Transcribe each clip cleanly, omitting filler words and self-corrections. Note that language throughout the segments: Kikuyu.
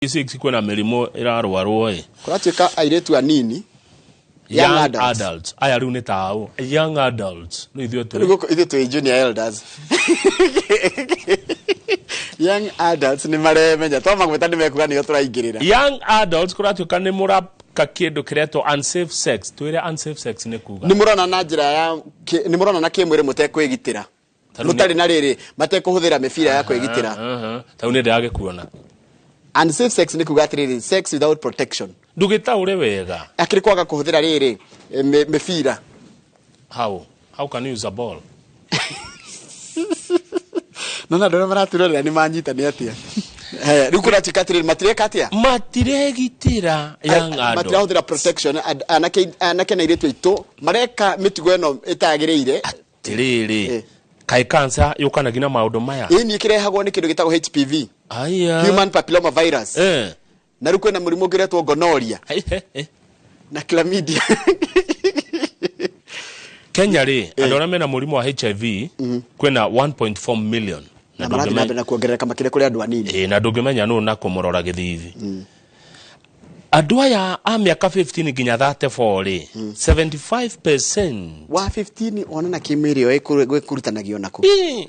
6 kwĩna mĩrimũ ĩrarwarwo ĩ. Kũratuĩka airĩtu anini, young young adults. Adults aya rĩu nĩ taũ young adults rĩu ithuĩ Rĩu twĩ gũkũ ithuĩ twĩ junior elders. Young adults nĩ maremenya twamagwĩta nĩ mekuga nĩo tũraingĩrĩra. Young adults, kũratuĩka nĩ mũraka kĩndũ kĩretwo unsafe sex. Twĩre unsafe sex nĩ kuga. Nĩ mũrona na njĩra ya nĩ mũrona na kĩmwĩrĩ mũtekwĩgitĩra. Ta rĩu nĩ- Mũtarĩ na rĩrĩ, matekũhũthĩra mĩbira ya kwĩgitĩra. Tarĩu nĩ ndĩragĩkuona. Unsafe sex nĩ kuga atĩrĩrĩ, sex without protection. Ndũgĩtaũre wega. Akĩrĩ kwaga kũhũthĩra rĩrĩ mĩbira. How can you use a ball? No na andũ arĩa maraturorera nĩ manyita nĩ atĩa. Haya, rĩu kũratuĩka atĩrĩrĩ, matireka atĩa? Matiregitĩra young adults. Matirahũthĩra protection. Anake na airĩtu aitũ mareka mĩtugo ĩno ĩtagĩrĩire. Atĩrĩrĩ, kaĩ cancer yũkanagia na maũndũ maya? Ĩĩ, nĩ kĩrehagwo nĩ kĩndũ gĩtagwo HPV, aya, human papilloma virus. Na rĩu kwĩna mũrimũ ũngĩ ũretwo gonorrhea na chlamydia. Kenya rĩ, andũ arĩa mena mũrimũ wa HIV kwĩna 1.4 million. Na marathiĩ na mbere na kuongerereka makĩria kũrĩ andũ anini. Ĩĩ, na ndũngĩmenya nũ na kũmũrora gĩthithi. Andũ aya a mĩaka 15 nginya 34 rĩ, 75%. Wa 15 ona na kĩmwĩrĩ oĩ gwĩkurutanagio nako. Ĩ,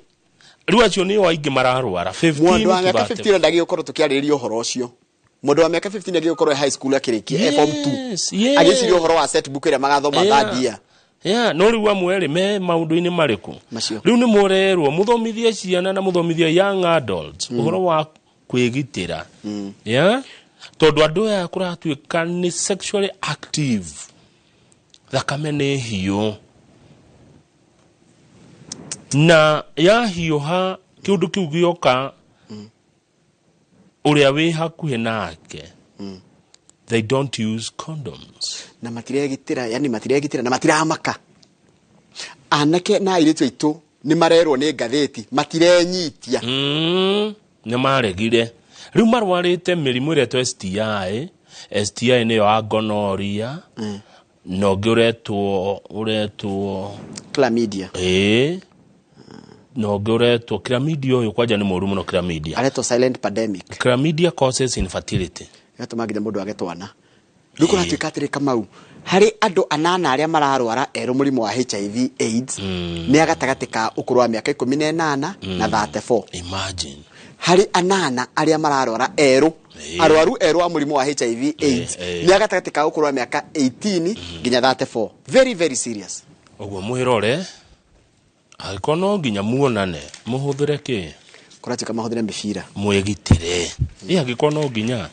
rĩu acio nĩo aingĩ mararwara, 15 Mũndũ wa to mĩaka 34. 15 ndagĩrĩirwo gũkorwo tũkĩarĩrĩria ũhoro ũcio. Mũndũ wa mĩaka 15 agĩrĩirwo gũkorwo e high school akĩrĩkia e form 2, agĩciria ũhoro wa set book ĩrĩa magathoma third year. Yeah, no rĩu amwe rĩ me maũndũ-inĩ marĩkũ? Macio. Rĩu nĩ mũrerwo mũthomithie ciana na mũthomithie young adults ũhoro wa kwĩgitĩra, yeah? Tondũ andũ aya kũratuĩka nĩ sexually active, thakame nĩ hiũ, na yahiũha kĩũndũ kĩu gĩoka ũrĩa wĩ hakuhĩ nake, they don't use condoms. Na matiregitĩra, yani matiregitĩra na matiramaka. Anake na airĩtu aitũ nĩ marerwo nĩ ngathĩti, matirenyitia. Nĩ maregire. Rĩu marwarĩte mĩrimũ ĩretwo STI. STI nĩyo ya gonorrhea, na ũngĩ ũretwo Chlamydia. Ĩĩ, na ũngĩ ũretwo chlamydia. Ũyũ kwanja nĩ mũru mũno, chlamydia. Aretwo silent pandemic. Chlamydia causes infertility. Ĩgatũma nginya mũndũ age twana. Rĩu kũratuĩka atĩrĩ, Kamau, harĩ andũ anana arĩa mararwara erũ mũrimũ wa HIV AIDS nĩ a gatagatĩ ka ũkũrũ wa mĩaka 18 na 34. Imagine. Harĩ anana arĩa mararwara erũ, arwaru erũ a mũrimũ wa HIV AIDS nĩ a gatagatĩ ka ũkũrũ wa mĩaka 18 nginya 34. Very very serious. Ũguo mwĩrore, angĩkorwo no nginya muonane, mũhũthĩre kĩ? Kũratuĩka mahũthĩre mĩbira. Mwĩgitĩre. Ĩ, angĩkorwo no nginya.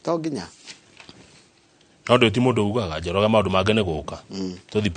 To nginya. No ndũ ti mũndũ ugaga Njoroge maũndũ mangĩ nĩ gũka tũthi.